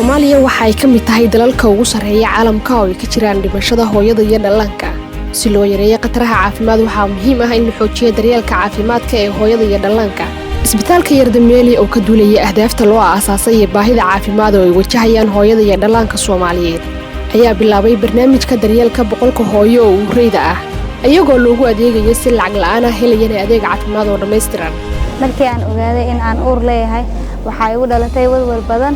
Soomaaliya waxa ay ka mid tahay dalalka ugu sarreeya caalamka oo ay ka jiraan dhimashada hooyada iyo dhallaanka. Si loo yareeyo khataraha caafimaad, waxaa muhiim ah in la xoojiyo daryeelka caafimaadka ee hooyada iyo dhallaanka. Isbitaalka Yardameeli oo ka duulaya ahdaafta loo aasaasay iyo baahida caafimaad oo ay wajahayaan hooyada iyo dhallaanka Soomaaliyeed ayaa bilaabay barnaamijka daryeelka 100-ka hooyo oo uureyda ah, iyagoo loogu adeegayo si lacag la'aan ah, helayana adeeg caafimaad oo dhammaystiran. Markii aan ogaaday in aan uur leeyahay, waxaa igu dhalatay walwal badan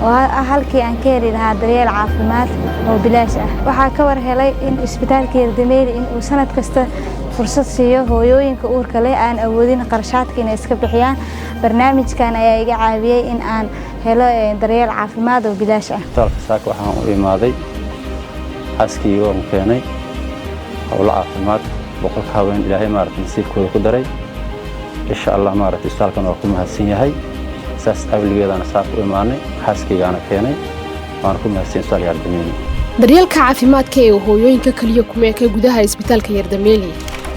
oo ah halkii aan ka heli lahaa daryeel caafimaad oo bilaash ah. Waxaa ka war helay in isbitaalka Yardameeli in uu sanad kasta fursad siiyo hooyooyinka uurka leh aan awoodin qarashaadka inay iska bixiyaan. Barnaamijkan ayaa iga caawiyey in aan helo daryeel caafimaad oo bilaash ah. Isbitaalka saaka waxaan u imaaday xaaskii oon keenay howlo caafimaad. 100-ka haween Ilaahay maaragtay nasiibkooda ku daray, insha Allah. Maaragtay, isbitaalkan waa ku mahadsan yahay. Saas awligeedana saaka u imaanay, xaaskaygaana keenay, waana ku mahadsan isbitaalka Yardameeli. Daryeelka caafimaadka ee hooyooyinka keliya kuma eka gudaha isbitaalka Yardameeli.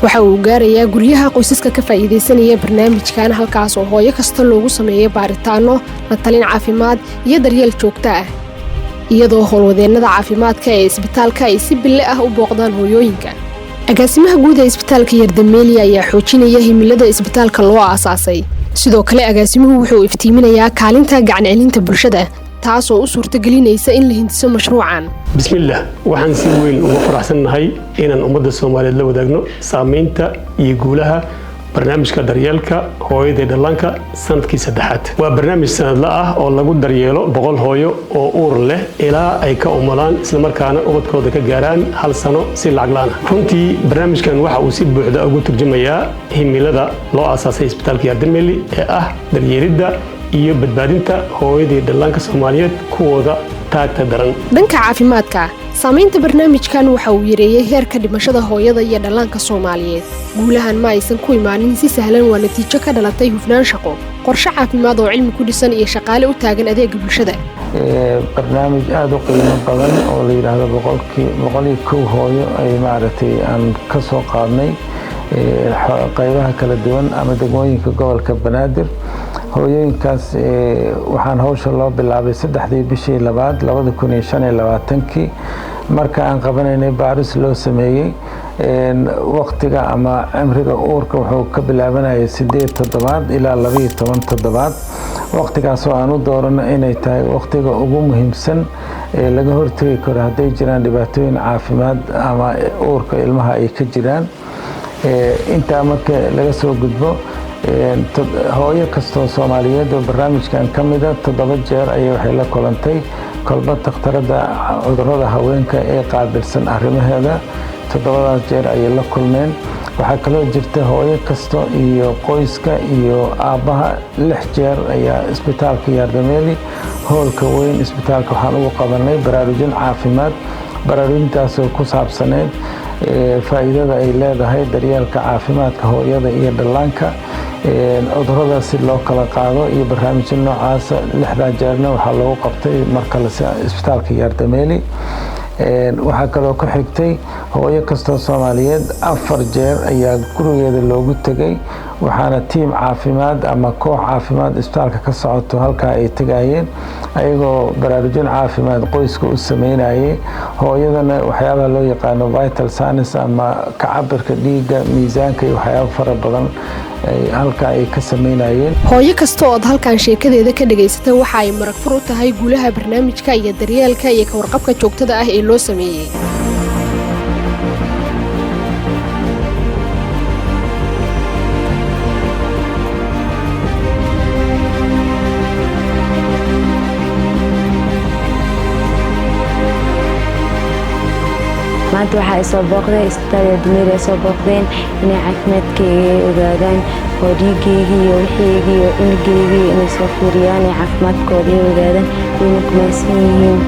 Waxa uu gaarayaa guryaha qoysaska ka faa'iidaysanaya barnaamijkan, halkaas oo hooyo kasta loogu sameeyo baaritaano, la talin caafimaad iyo daryeel joogto ah, iyadoo howlwadeennada caafimaadka ee isbitaalka ay si bille ah u booqdaan hooyooyinka. Agaasimaha guud ee isbitaalka Yardameeli ayaa xoojinaya himilada isbitaalka loo aasaasay. Sidoo kale agaasimuhu wuxuu iftiiminayaa kaalinta gacan celinta bulshada, taasoo u suurtagelinaysa in la hindiso mashruucan. Bismillaah, waxaan si weyn uga faraxsannahay inaan ummadda Soomaaliyeed la wadaagno saamaynta iyo guulaha barnaamijka daryeelka hooyada iyo dhallaanka sanadkii saddexaad. Waa barnaamij sanadla ah oo lagu daryeelo 100 hooyo oo uur leh ilaa ay ka umulaan, islamarkaana ubadkooda ka gaaraan 1 sano si lacag la'aan ah. Runtii barnaamijkan waxa uu si buuxda ugu turjumayaa himilada loo aasaasay isbitaalka Yardameli ee ah daryeelidda iyo badbaadinta hooyada iyo dhallaanka Soomaaliyeed kuwooda taagta daran. Dhanka caafimaadka, saamaynta barnaamijkan waxa uu yareeyey heerka dhimashada hooyada iyo dhallaanka Soomaaliyeed. Guulahan ma aysan ku imaanin si sahlan. Waa natiijo ka dhalatay hufnaan shaqo, qorshe caafimaad oo cilmi ku dhisan iyo shaqaale u taagan adeega bulshada. Barnaamij aada u qiimo badan oo la yidhaahdo 101 hooyo ay maaragtay aan ka soo qaadnay qaybaha kala duwan ama degmooyinka gobolka Banaadir. Hooyooyinkaas waxaan hawsha loo bilaabay 3-dii bishii labaad 2025-kii. Marka aan qabanaynay baaris loo sameeyey, waqtiga ama cimriga uurka wuxuu ka bilaabanayay 8 toddobaad ilaa 12 toddobaad, waqtigaasoo aan u doorano inay tahay waqtiga ugu muhiimsan ee laga hortegi karo hadday jiraan dhibaatooyin caafimaad ama uurka ilmaha ay ka jiraan. Intaa marka laga soo gudbo, hooyo kastoo Soomaaliyeed oo barnaamijkan ka mida 7 jeer ayay waxay la kulantay kolba takhtarada cudurada haweenka ee qaabilsan arrimaheeda. 7-daas jeer ayay la kulmeen. Waxaa kaloo jirta hooyo kasta iyo qoyska iyo aabbaha 6 jeer ayaa isbitaalka Yaardameeli, hoolka weyn isbitaalka, waxaan ugu qabanay baraarujin caafimaad, baraarujintaasoo ku saabsaneyd faa'iidada ay leedahay daryeelka caafimaadka hooyada iyo dhallaanka, cudurada si loo kala qaado iyo barnaamijyo noocaasa. 6-daa jeerna waxaa loogu qabtay mar kale isbitaalka Yaardameeli. Waxaa kaloo ku xigtay hooyo kastoo Soomaaliyeed 4 jeer ayaa gurigeeda loogu tegay, waxaana tiim caafimaad ama koox caafimaad isbitaalka ka socoto halkaa ay tegayeen, ayagoo baraarujin caafimaad qoyska u sameynayay, hooyadana waxyaabaha loo yaqaano vital signs ama kacabirka dhiigga, miisaanka iyo waxyaaba fara badan halkaa ay ka sameynayeen. Hooyo kasta ood halkan sheekadeeda ka dhagaysatay waxa ay marag fur u tahay guulaha barnaamijka iyo daryeelka iyo kawarqabka joogtada ah ee loo sameeyey. Maanta waxaa isoo booqday isbitaal Yardameeri ay soo booqdeen inay caafimaadkayga ay ogaadaan oo dhiiggayga iyo wixiyga iyo cunugayga inay soo fiiriyaan ee caafimaadkooda ay ogaadaan, wayna ku mahadsan yihiin.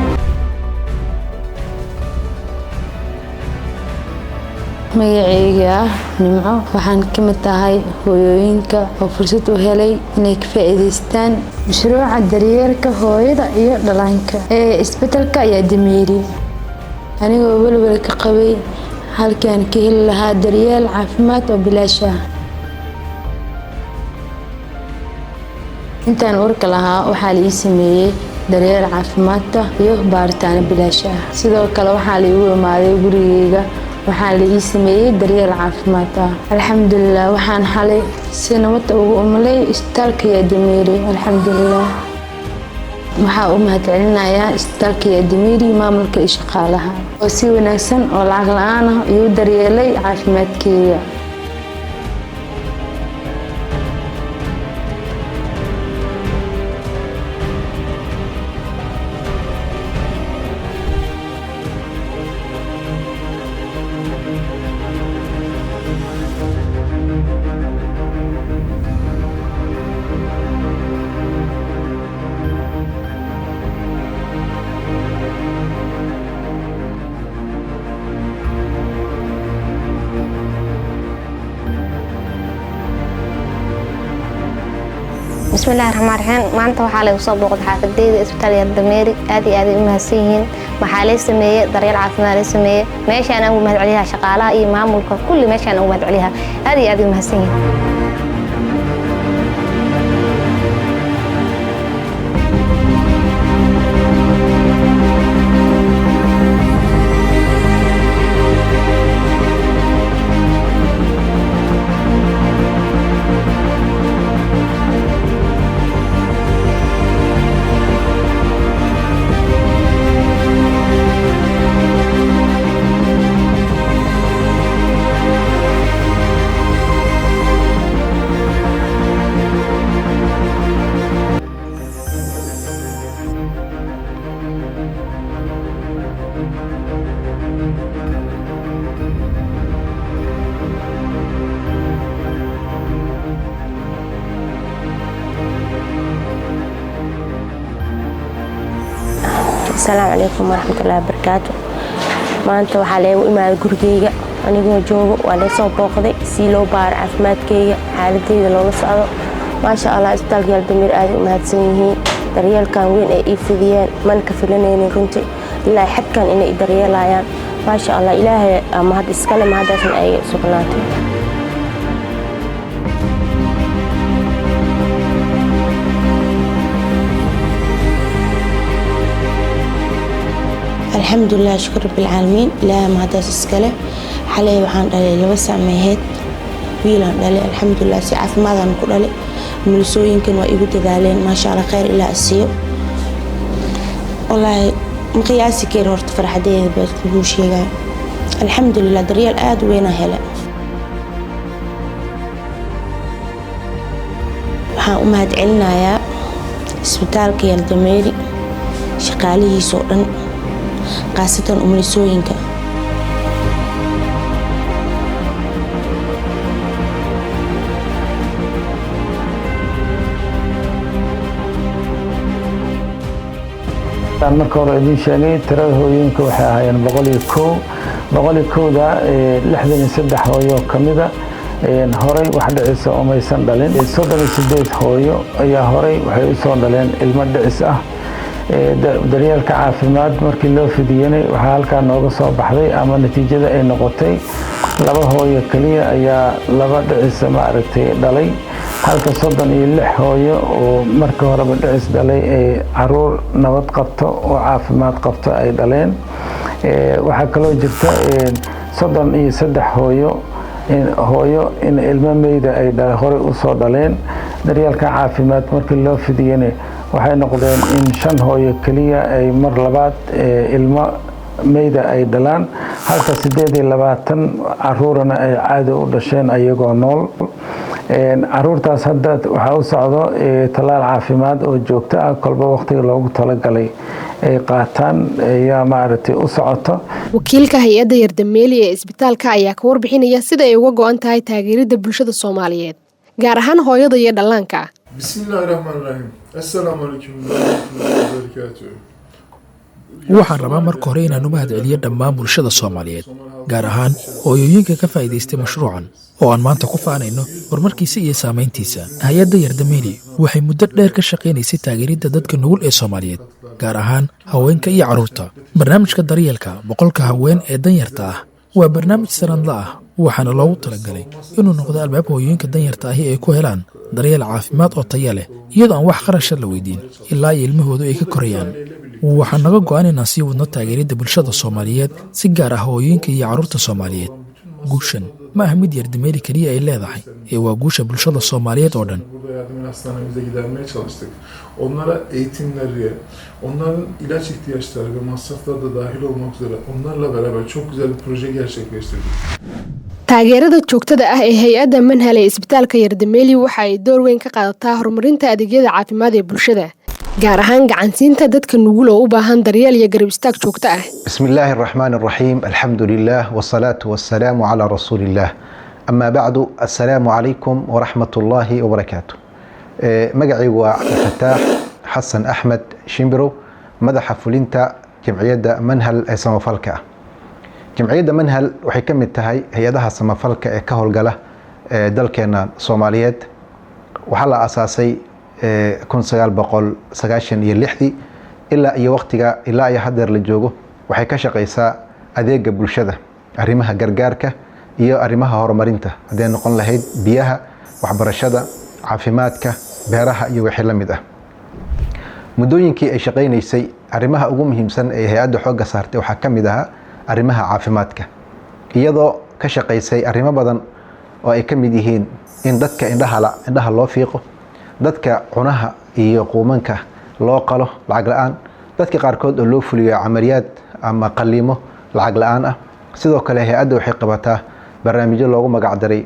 Magacayga ah Nimco, waxaan ka mid tahay hooyooyinka oo fursad u helay inay ka faa'iidaystaan mashruuca daryeelka hooyada iyo dhallaanka ee isbitaalka Yardameeri, anigoo welwel ka qabay halkaan ka heli lahaa daryeel caafimaad oo bilaash ah. Intaan uurka lahaa waxaa la ii sameeyey Daryeel caafimaadka iyo baaritaano bilaash ah. Sidoo kale waxaa la igu imaaday gurigeyga, waxaa la ii sameeyey daryeel caafimaad ah. Alxamdulilah, waxaan xalay si nabad ugu umulay isbitaalka Yaadameeri. Alxamdulilah, waxaa u mahadcelinayaa isbitaalka Yaadameeri, maamulka iyo shaqaalaha oo si wanaagsan oo lacag la-aan ah igu daryeelay caafimaadkeyga. Bismillahi raxmaan raxiim. Maanta waxaa laygu soo booqday xaafadeyda isbitaal Yardameeri. Aad iyo aad ay u mahadsan yihiin. Waxaa lay sameeyey daryeel caafimaad lay sameeyey. Meeshaan aan ugu mahad celiyaha shaqaalaha iyo maamulka kulli, meeshaan ugu mahad celiyaha. Aad iyo aad ay u mahadsan yihiin. Asalaamu calaykum waraxmatullahi wabarakaatu. Maanta waxaa leegu imaaday gurigeyga anigoo joogo, waa laysoo booqday si loo baaro caafimaadkeyga, xaaladeyda loola socdo. Maasha Allah, isbitaalka Yaaldamiir aaday u mahadsan yihiin daryeelkan weyn ay ii fidiyeen. Mana ka filanaynin runtii ilaa xadkan inay i daryeelayaan. Maasha Allah, Ilaahay mahad iskale, mahadaasna ay sugnaatay. Alxamdulilah, shukur rabbilcaalamiin, Ilaaha mahadaas iskale. Xalay waxaan dhalay 2 saac meeheed, wiilaan dhalay. Alxamdulilah, si caafimaadaan ku dhalay. Mulisooyinkan waa igu dadaaleen, maasha Allah, kheyr ilaa asiiyo. Wallaahi ma qiyaasi kari horta farxadeeda baa kuguu sheegaya. Alxamdulilah, daryeel aada u weynaa hele. Waxaan u mahad celinayaa isbitaalka Yaldameeri, shaqaalihiisoo dhan, khaasatan umulisooyinka. Aan marka hore idiin sheegay, tirada hooyooyinka waxay ahaayeen 101. 101-da, 63 hooyo ka mida horey wax dhicisa umaysan dhalin. 38 hooyo ayaa horey waxay u soo dhaleen ilmo dhicis ah. Daryeelka caafimaad markii loo fidiyeenay, waxaa halkaa nooga soo baxday ama natiijada ay noqotay laba hooyo keliya ayaa laba dhicisa maaragtay dhalay, halka 36 hooyo oo marka horeba dhicis dhalay ay caruur nabad qabto oo caafimaad qabto ay dhaleen. Waxaa kaloo jirta 33 hooyo in ilmo meyda ay horey usoo dhaleen. Daryeelka caafimaad markii loo fidiyena, waxay noqdeen in shan hooyo keliya ay mar labaad ilmo meyda ay dhalaan, halka 28 caruurana ay caadi u dhasheen ayagoo nool. Caruurtaas hadda waxaa u socdo tallaal caafimaad oo joogto ah, kolba waqtiga loogu talagalay ay qaataan ayaa maaragtay u socoto. Wakiilka hay-adda Yardameeli ee isbitaalka ayaa ka warbixinaya sida ay uga go-an tahay taageeridda bulshada Soomaaliyeed, gaar ahaan hooyada iyo dhallaanka. Bismillahirrahmanirrahim. Esselamu Aleyküm ve Rahmetullahi ve Berekatuhu. Waxaan rabaa marka hore inaan u mahad celiyo dhammaan bulshada Soomaaliyeed, gaar ahaan hooyooyinka ka faa'iidaystay mashruucan oo aan maanta ku faanayno horumarkiisa iyo saamayntiisa. Hay-adda Yardameeli waxay muddo dheer ka shaqaynaysay taageeridda dadka nugul ee Soomaaliyeed, gaar ahaan haweenka iyo carruurta. Barnaamijka daryeelka 100-ka haween ee danyarta ah waa barnaamij sanadla ah. Waxaana loogu talagalay inuu noqdo albaab hooyooyinka danyarta ahi ay ku helaan daryeel caafimaad oo taya leh, iyadoo aan wax qarasha la weydiin ilaa iyo ilmahoodu ay ka korayaan. Waxaa naga go'an inaan sii wadno taageeridda bulshada Soomaaliyeed, si gaar ah hooyooyinka iyo carruurta Soomaaliyeed. Guushan ma aha mid Yardameeli keliya ay leedahay ee waa guusha bulshada Soomaaliyeed oo dhan. Burada Yardım Hastanemize gidermeye çalıştık. Onlara eğitimleri, onların ilaç ihtiyaçları ve masrafları da dahil olmak üzere onlarla beraber çok güzel bir proje gerçekleştirdik. Taageerada joogtada ah ee hay-adda Manhal ee isbitaalka Yardameeli waxa ay door weyn ka qaadataa horumarinta adeegyada caafimaad ee bulshada, gaar ahaan gacansiinta dadka nugul oo u baahan daryeel iyo garab istaag joogto ah. بسم الله الرحمن الرحيم، الحمد لله والصلاة والسلام على رسول الله، أما بعد، السلام عليكم ورحمة الله وبركاته. Magacaygu waa Cabdifataax Xasan Axmed Shimbiro, madaxa fulinta Jamciyadda Manhal ee samafalka ah. Jamciyadda Manhal waxay ka mid tahay hay-adaha samafalka ee ka howlgala dalkeena Soomaaliyeed. Waxaa la aasaasay 1996-dii. Ilaa iyo waqtiga ilaa iyo haddeer la joogo waxay ka shaqeysaa adeega bulshada, arrimaha gargaarka iyo arrimaha horumarinta, hadday noqon lahayd biyaha, waxbarashada, caafimaadka, beeraha iyo wixii la mid ah. Muddooyinkii ay shaqaynaysay, arrimaha ugu muhiimsan ee hay-adda xoogga saartay waxaa ka mid ahaa arrimaha caafimaadka, iyadoo ka shaqaysay arrimo badan oo ay ka mid yihiin in dadka indhaha indhaha loo fiiqo, dadka cunaha iyo quumanka loo qalo lacag la-aan, dadka qaarkood oo loo fuliyo camaliyaad ama qaliimo lacag la-aan ah. Sidoo kale hay-adda waxay qabataa barnaamijyo loogu magacdaray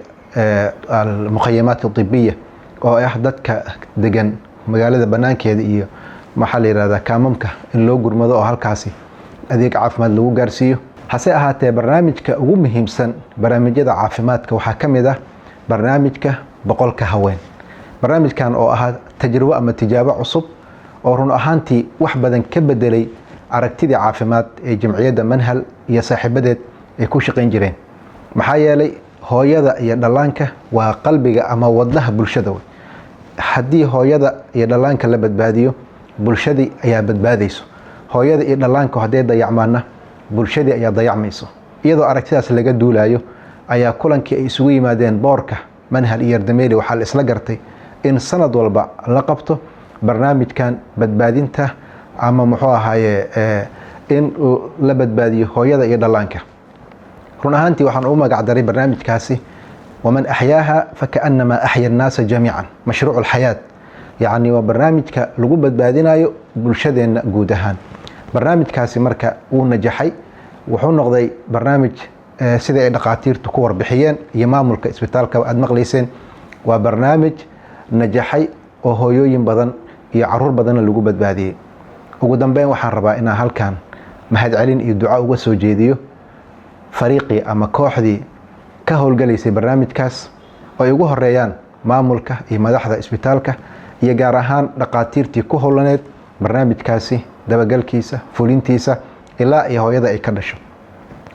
almukhayamaat adibiya, oo ah dadka degan magaalada banaankeeda iyo maxaa la yihahdaa kaamamka in loo gurmado oo halkaasi adeeg caafimaad lagu gaarsiiyo. Hase ahaatee, barnaamijka ugu muhiimsan barnaamijyada caafimaadka waxaa ka mid ah barnaamijka 100-ka haween. Barnaamijkan oo ahaa tajribo ama tijaabo cusub oo run ahaantii wax badan ka bedelay aragtidii caafimaad ee Jamciyadda Manhal iyo saaxiibadeed ay ku shaqayn jireen, maxaa yeelay hooyada iyo dhallaanka waa qalbiga ama wadnaha bulshada wey. Haddii hooyada iyo dhallaanka la badbaadiyo, bulshadii ayaa badbaadayso. Hooyada iyo dhallaanku hadday dayacmaana, bulshadii ayaa dayacmayso. Iyadoo aragtidaas laga duulayo ayaa kulankii ay isugu yimaadeen boorka Manhal iyo Yardameeli waxaa la isla gartay in sanad walba la qabto barnaamijkan badbaadinta ama muxuu ahaaye in la badbaadiyo hooyada iyo dhallaanka. Run ahaantii waxaan ugu magacdaray barnaamijkaasi "ومن أحياها فكأنما أحيا الناس جميعا"، مشروع الحياة. Yacni waa barnaamijka lagu badbaadinayo bulshadeenna guud ahaan. Barnaamijkaasi marka wuu najaxay, wuxuu noqday barnaamij sida ay dhaqaatiirtu ku warbixiyeen iyo maamulka isbitaalka aad maqlayseen, waa barnaamij najaxay oo hooyooyin badan iyo caruur badanna lagu badbaadiyey. Ugu dambeyn, waxaan rabaa inaan halkan mahadcelin iyo duco uga soo jeediyo fariiqii ama kooxdii ka howlgalaysay barnaamijkaas, oo ay ugu horeeyaan maamulka iyo madaxda isbitaalka iyo gaar ahaan dhaqaatiirtii ku howlaneed barnaamijkaasi dabagalkiisa, fulintiisa ilaa iyo hooyada ay ka dhasho.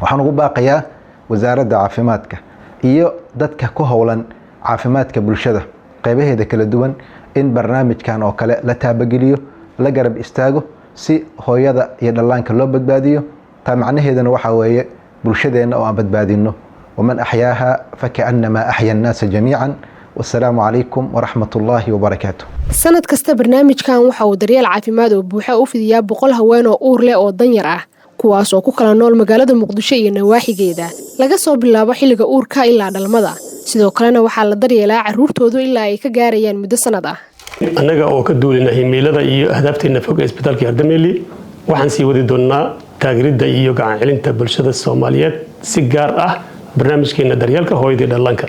Waxaan ugu baaqayaa Wasaaradda Caafimaadka iyo dadka ku howlan caafimaadka bulshada qeybaheeda kala duwan in barnaamijkan oo kale la taabageliyo, la garab istaago, si hooyada iyo dhallaanka loo badbaadiyo. Taa macnaheedana waxaa weeye bulshadeenna oo aan badbaadinno. ومن أحياها فكأنما أحيا الناس جميعا. والسلام عليكم ورحمة الله وبركاته. Sanad kasta barnaamijkan waxa uu daryeel caafimaad oo buuxa u fidiyaa 100 haween oo uur leh oo danyar ah, kuwaas oo ku kala nool magaalada Muqdisho iyo nawaaxigeeda, laga soo bilaabo xilliga uurka ilaa dhalmada. Sidoo kalena waxaa la daryeelaa carruurtoodu ilaa ay ka gaarayaan muddo sanad ah. Annaga oo ka duulina himiilada iyo ahdaafteena fog ee isbitaalka Yardameeli, waxaan sii wadi doonnaa taageeridda iyo gacan celinta bulshada Soomaaliyeed, si gaar ah barnaamijkeena daryeelka hooyadii dhallaanka.